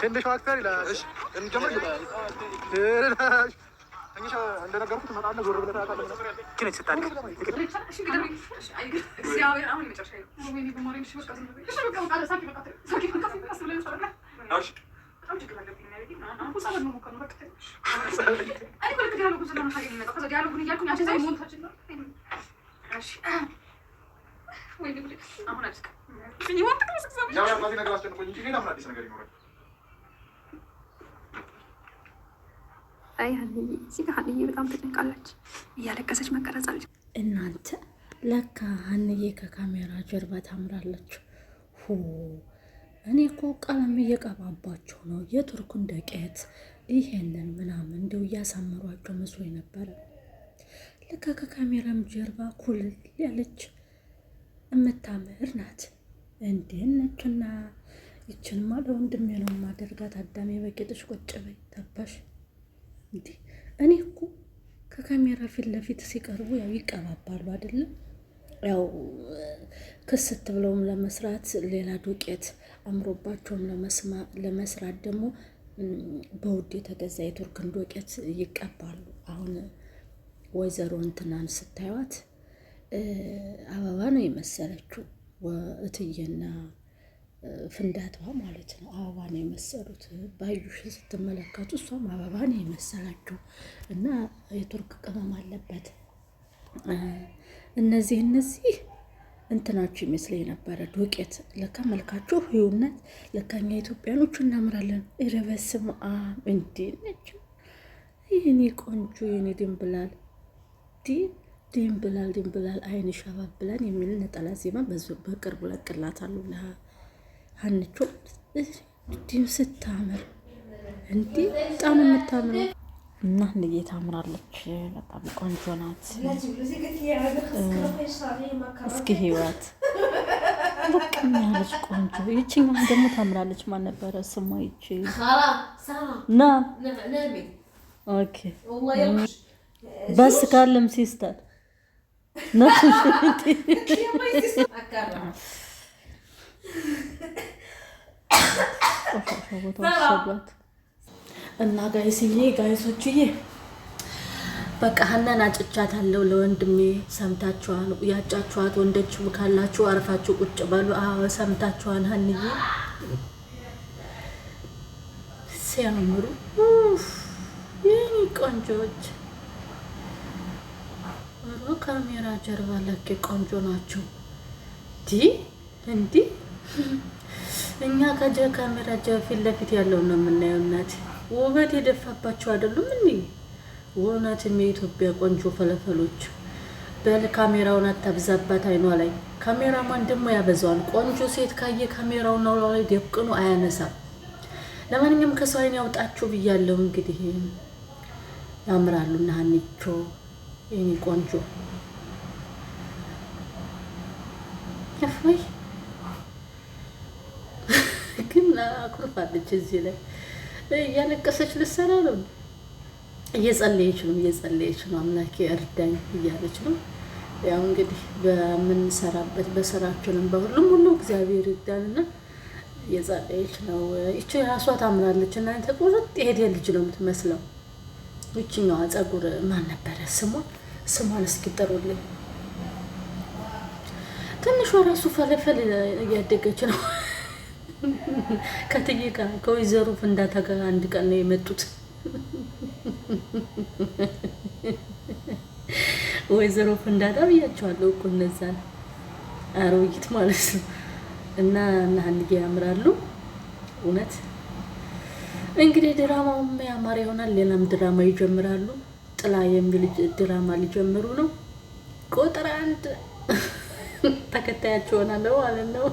ትንሿ actor ይላል። እንጀምር። እንደነገርኩህ ትመጣለህ። ዞር ብለህ ታውቃለህ። ስታድግ ነገር አስጨንቆኝ እንጂ ሌላ ምን አዲስ ነገር ይኖራል? አይ ሀንዬ፣ እዚህ ጋር ሀንዬ በጣም ተጨንቃለች። እያለቀሰች መቀረጽ አለች። እናንተ ለካ ሀንዬ ከካሜራ ጀርባ ታምራለች። ሁ እኔ እኮ ቀለም እየቀባባቸው ነው የቱርኩን ዱቄት ይሄንን ምናምን እንደው እያሳምሯቸው መስሎ ነበረ። ለካ ከካሜራም ጀርባ ኩልል ያለች የምታምር ናት። እንዴት ነችና ይችንማ ለወንድሜ ነው ማደርጋት። አዳሜ በቂጥሽ ቁጭ በይ ታባሽ። እንዴ እኔ እኮ ከካሜራ ፊት ለፊት ሲቀርቡ ያው ይቀባባሉ አይደለም? ያው ክስት ብለውም ለመስራት ሌላ ዱቄት አምሮባቸውም ለመስራት ደግሞ በውድ የተገዛ የቱርክን ዱቄት ይቀባሉ። አሁን ወይዘሮ እንትናን ስታዩት አበባ ነው የመሰለችው እትዬና ፍንዳታዋ ማለት ነው። አበባ ነው የመሰሉት። ባዩሽ ስትመለከቱ እሷም አበባ ነው የመሰላቸው እና የቱርክ ቅመም አለበት። እነዚህ እንትናችሁ ይመስለኝ ነበረ ዱቄት። ለካ መልካችሁ ህይውነት ለካ እኛ ኢትዮጵያኖቹ እናምራለን። ኧረ በስመ አብ እንዴት ነችው! የኔ ቆንጆ የኔ ድንብላል ድንብላል ድንብላል አይንሽ አባብላን የሚል ነጠላ ዜማ በቅርቡ ለቅላታለሁ ለሀንቾ። ድም ስታምር እንዲህ በጣም የምታምረው እና እንዬ ታምራለች። በጣም ቆንጆ ናት። እስኪ ህይወት በቅም ያለች ቆንጆ። ይችኛዋ ደግሞ ታምራለች። ማን ነበረ ስሟ? ይቺ ና okay بس كلم sister ቆሻሻ ቦታ ወሰዷት እና guys ዬ guys ኦችዬ በቃ ሀናን አጭቻታለሁ ለወንድሜ። ሰምታችኋል። ያጫችኋት ወንዶችም ካላችሁ አርፋችሁ ቁጭ በሉ። አዎ ሰምታችኋል። ሀንዬ ሲያምሩ የኔ ቆንጆች ሮ ካሜራ ጀርባ ለኬ ቆንጆ ናቸው። ዲ እንዲ እኛ ከጀ ካሜራ ፊት ለፊት ያለውን ነው የምናየው። እናቴ ውበት የደፋባቸው አይደሉም እንዴ? እውነትም የኢትዮጵያ ቆንጆ ፈለፈሎች። በል ካሜራውን አታብዛባት አይኗ ላይ። ካሜራማን ደግሞ ያበዛዋል። ቆንጆ ሴት ካየ ካሜራውን ላይ ደቅኖ አያነሳም። ለማንኛውም ከሰው አይን ያውጣችሁ ብያለሁ። እንግዲህ ያምራሉ እና ሀኒቾ የኔ ቆንጆ ወይ ግን አኩርፋለች። እዚህ ላይ እያለቀሰች ልትሰራ ነው። እየጸለየች ነው፣ እየጸለየች ነው። አምላኬ እርዳኝ እያለች ነው። ያው እንግዲህ በምንሰራበት በስራችንም በሁሉም ሁሉ እግዚአብሔር ይርዳንና እየጸለየች ነው። ይቺ ራሷ ታምራለች። እናንተ ቁርጥ የሄደ ልጅ ነው የምትመስለው። ይችኛዋ ጸጉር ማን ነበረ ስሟ? ስሟን እስኪ ጥሩልኝ። ትንሿ ራሱ ፈለፈል እያደገች ነው። ከትዬ ጋር ከወይዘሮ ፍንዳታ ጋር አንድ ቀን ነው የመጡት። ወይዘሮ ፍንዳታ ብያቸዋለሁ እኮ እነዛን አሮጊት ማለት ነው። እና እነ ሀንዬ ያምራሉ እውነት። እንግዲህ ድራማውም ያማረ ይሆናል። ሌላም ድራማ ይጀምራሉ። ጥላ የሚል ድራማ ሊጀምሩ ነው። ቁጥር አንድ ተከታያቸው ሆናለሁ ማለት ነው።